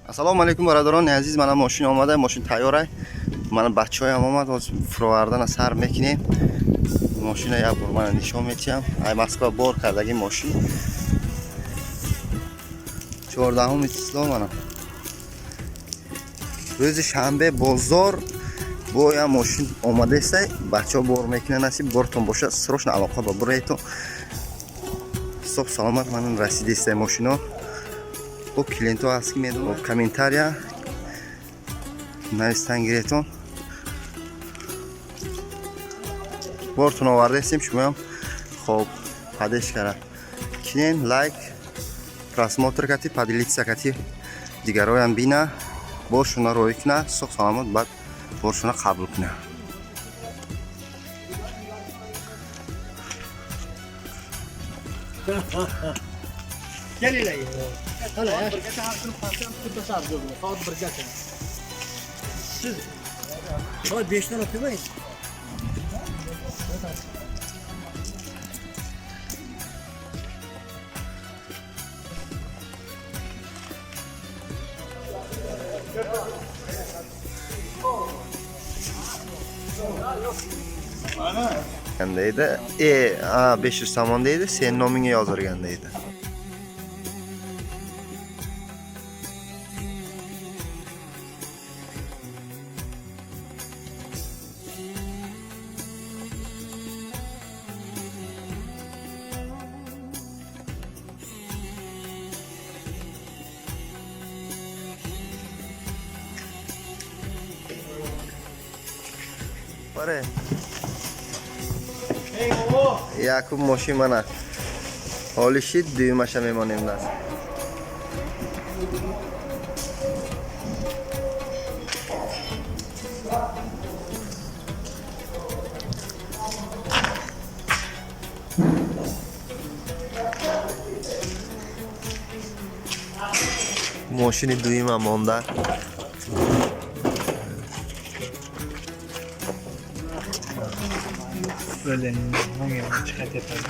Ассалому алайкум, бародарони азиз. Мана мошин омада, мошин тайёра. Мана бачаҳоям омад, ҳозир фуровардана сар мекунем. Мошина як бор мана нишон метиҳам. Ай Москва бор кардаги мошин. 14 число, мана. Рӯзи шанбе бозор боя мошин омадаестай, бачаҳо бор мекунанд, насиб бортон бошад, срочно алоқа ба буретон. Соҳ саломат мана расидаестай мошино. Бо клиентҳо ҳаст, ки медонад, комментария навистан гиретон. Бортон овардаестем, шумоям хоб падеш кара кинен, лайк, просмотр кати, поделиться кати, дигароям бина, боршуна рӯй куна, соҳ саломат баъд боршуна қабул куна. Gel ileri. Hala ya. Siz saat 5'ten okumayın. Deydi. E, ha, 500 somon deydi, sen nomingga yozdirgan deydi. Bare. Якум мошин мана ҳоли шид, дуюмаша мемонем нас. Мошини дуюмам монда. Böyle hangi çıkart yapalım.